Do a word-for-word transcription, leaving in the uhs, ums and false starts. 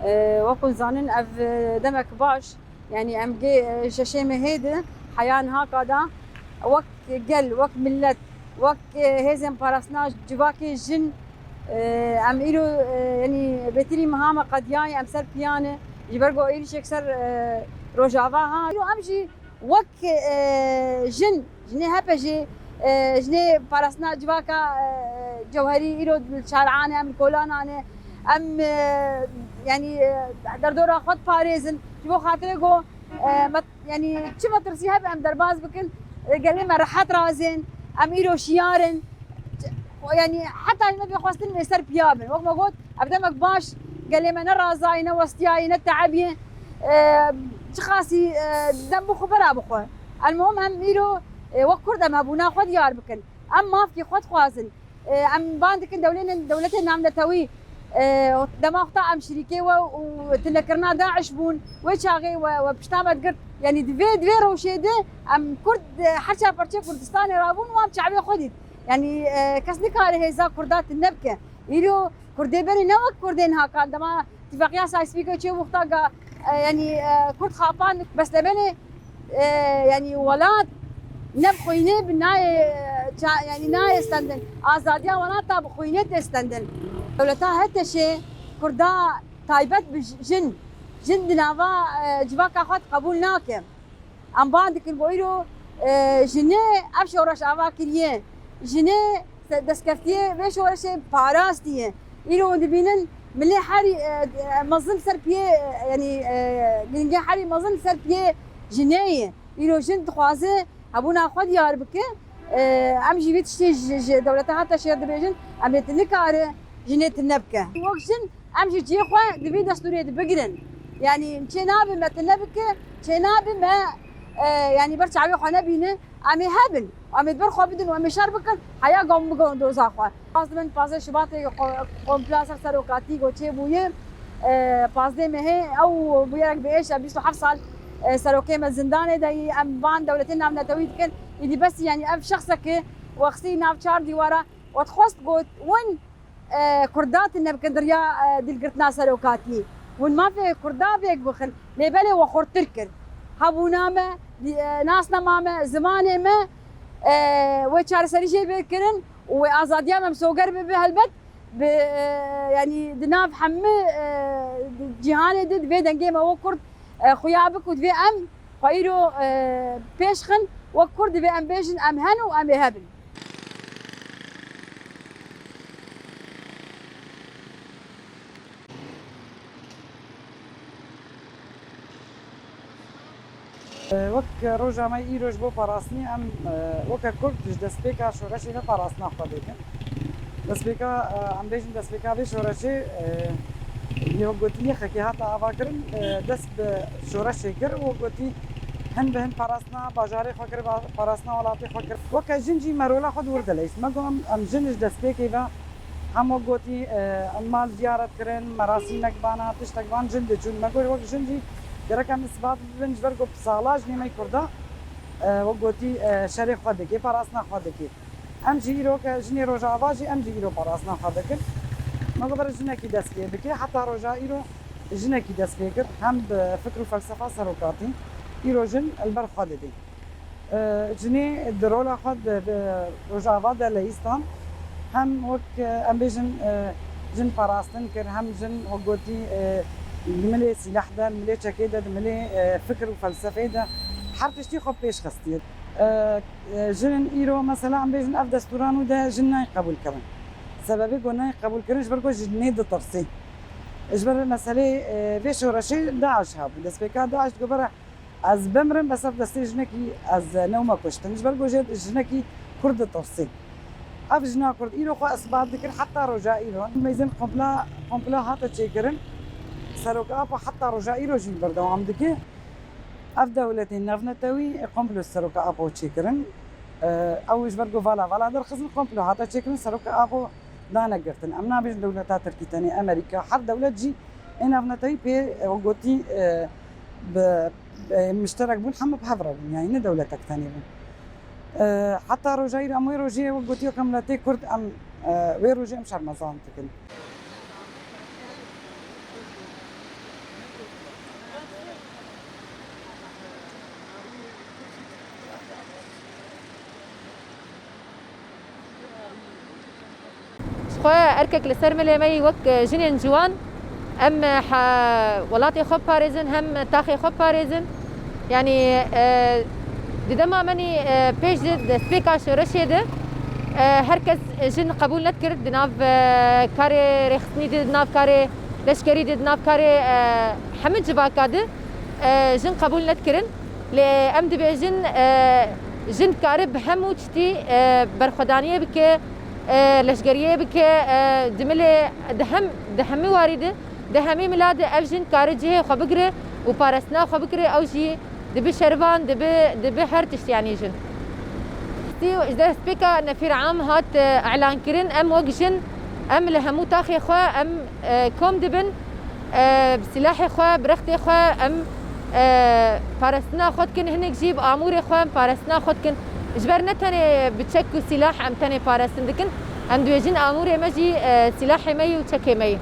E, wekû zanin ev, e, demek baş, yanî em gê, e, şeşê mehê de heya niha ka da wek gel, wek millet, wek, e, hêzên parastina civakê jin, e, em îro, e, yanî bêtirî meha me qediyayê, em ser piya ne, ji ber ku êrîşek ser, e, Rojava ha. Îro em jî wek, e, jin, jinê H P G, e, jinê parastina civaka, e, cewherî îro li şareyan e, em li kolanan e, em, e, yanî, e, derdora xwe diparêzin. Ji bo xatirê ku, e, me, yanî çi metirsî hebe em derbas bikin, e, gelê me rehet razên, em îro şiyar in. Yanî heta ji me bê xwestin em ê ser piya bin. Wek me got, ev demek baş, gelê me ne razayî, ne westiyayî, ne teebiyê. E, çiqasî, e, dem bixwe, bera bixwe. Elmuhim em îro, e, wek Kurd em hebûna xwe diyar bikin. Em mafkê xwe dixwazin. E, em ban dikin dewlênên, dewletên navnetewî, e, dema xwe ta em şirîkê we û tunekirina DAIŞ bûn, wê çaxê we, we pişta me digirt. Yanî di vê, di vê rewşê de em Kurd, e, her çar parçeyê Kurdistanê rabûn û em çavê xwe dît. Yanî, e, kes nikare hêza Kurda tune bike. Îro Kurdê berê ne wek Kurdên hakan. Dema tifaqiya Sykes-Picot çê wexta ga, e, yanî, e, Kurd xapan beslemenê, e, yanî welat ne bi xwînê bi nayê, e, ça-, yanî nayê stendin. Azadiya welata bi xwînê tê stendin. Dewleta HTŞê Kurda taybet bi j-, jin, jin di nava, e, civaka xwe qebûl nake. Em ban dikin ku îro, e, jinê ev şoreş ava kiriye. Jinê se-, destkeftiyê vê şoreşê parastiye. Îro hûn dibînin milê herî, e, e, mezin ser piyê, e, yanî, e, gilingê herî mezin ser piyê jinê ye. Îro jin dixwaze hebûna xwe diyar bike. E, em jî vî tiştê ji, ji dewleta HTŞê dibêjin, em ê tu nikare jinê tune bike. Wek jin Em jî cihê xwe di vî destûrê de bigirin. Yanî çênabe me tune bike, çênabe me, e, yanî ber çavê xwe nebîne. Em ê hebin, em ê di ber xwe bidin û em ê şer bikin, heya gom bigon doza xwe. Paz min pazdeh Şubatê xwe kompla ser serokatî ku çêbûye, e, pazdeh mehê ew bûyerek bi êş e, bîst û heft sal, e, serokê me zindanê de yî. Em van dewletên navnetewî dikin, îdî bes yanî ev şexsekê wexsî nav çar dîwara we dixwest got win e, Kurda tune bikin di riya, e, dîlgirtina serokatiyê. Hûn mafê Kurda vêk bixin, lê belê we xurttir kir. Hebûna me, dî-, e, nasnama me, zimanê me, e, wê çareserî jê bê kirin û wê azadiya me misoger bibe helbet. Bi, e, yanî di nav hemî, e, di cîhanê de di vê dengê me wek Kurd, e, xuya bik û divê em xwe îro, e, pêş xin. Wek Kurd divê em bêjin em hen û em ê hebin. Wek roja me îro ji bo parastinê em, e, weke Kurd ji destpêka şoreşê ve parastina xwe dikin. Destpêka, e, em bêjin destpêka vê şoreşê, e, yê wek gotî yexekê hate avakirin, e, dest bi şoreşê kir û gotî hin bi hin parastina bajarê xwe kir, ba-, parastina welatê xwe kir. Weke jin jî me rola xwe di wir de leyîst. Me got em, em jin ji destpêkê ve hem wek gotî, e, em mal ziyaret kirin, merasîmek bana, tiştek van jin diçûn. Me got wek jin jî gerek em îsbat bibin ji ber ku bi sala jinê me yê Kurda, e, wek gotî, e, şerê xwe dike, parastina xwe dike. Em jî îro ke jinê Rojava jî, em jî îro parastina xwe dikin. Me got bere jinekî dest pê bike, heta roja îro jinekî dest pê kir, hem bi fikr û felsefa serokatî, îro jin li ber xwe didê. E, jinê di rola xwe di, di Rojava de leyîstan, hem wek, e, em bêjin, e, jin parastin kir, hem jin wek gotî, e, di milê sîleh de, di milê çekê de, di milê, e, fikr û felsefê de her tiştî xwe pêş xistiye. E, e, jin îro mesela em bêjin ev destûran û de jin nayê qebûl kirin. Sebebê ku nayê qebûl kirin ji ber ku ji jinê ditirsê. Ji ber meselê, e, vê şoreşê DAIŞ hebû. Destpêka DAIŞ digot bere ez bimrim, bes ev destê jinekî ez newme kuştin. Ji ber ku jê jinekî Kurd ditirsê. Ev jina Kurd îro xwe isbat dikir heta roja îro. Mêzên kompla, komplo hate çêkirin. Serok Apo heta roja îro jî berdewam dike. Ev dewletên navnetewî komplo Serok Apo çêkirin. Ew ji ber ku vala vala derxistin komplo hate çêkirin, Serok Apo dane girtin. Em nabêjin dewleta Tirkî tenê, Amerîka, her dewlet jî ê navnetewî pê, e, gotî, e, bi, e, mişterek bûn, hemû bi hev re bûn, yanî ne dewletek tenê bûn. E, heta roja îro em wê rojê wek gotiye ku miletê Kurd em, e, wê rojê em şermezan dikin. Xwe erkek li ser milê me yî wek, e, jinên ciwan, em, e, he-, welatê xwe biparêzin, hem taxê xwe biparêzin. Yanî, e, di dema me nî, e, pêş de destpêka şoreşê de, e, her kes jin qebûl nedikir di nav, e, karê rêxistinî de, di nav karê leşkerî de, di nav karê, e, hemû civaka de, e, jin qebûl nedikirin. Lê em dibêjin, e, jin dikare bi hemû tiştî, e, berxwedaniyê bike, e, leşgeriyê bike, e, di milê, di hem, di hemî warî de, di hemî mila de ev jin dikare cihê xwe bigire û parastina xwe bigire, ew jî dibe şervan, dibe, dibe her tişt, yanî jin. Ji destpêka nefîr am hat, e, elan kirin, em wek jin, em li hemû taxê xwe, em, e, kom dibin, e, bi silahê xwe, bi rextê xwe, em, e, parastina xwe dikin, hinek jî bi amûrê xwe em parastina xwe dikin. Ji ber ne tenê bi çek û silah em tenê parastin dikin, em dibêjin amûrê me jî, e, silahê me yî û çekê me yî.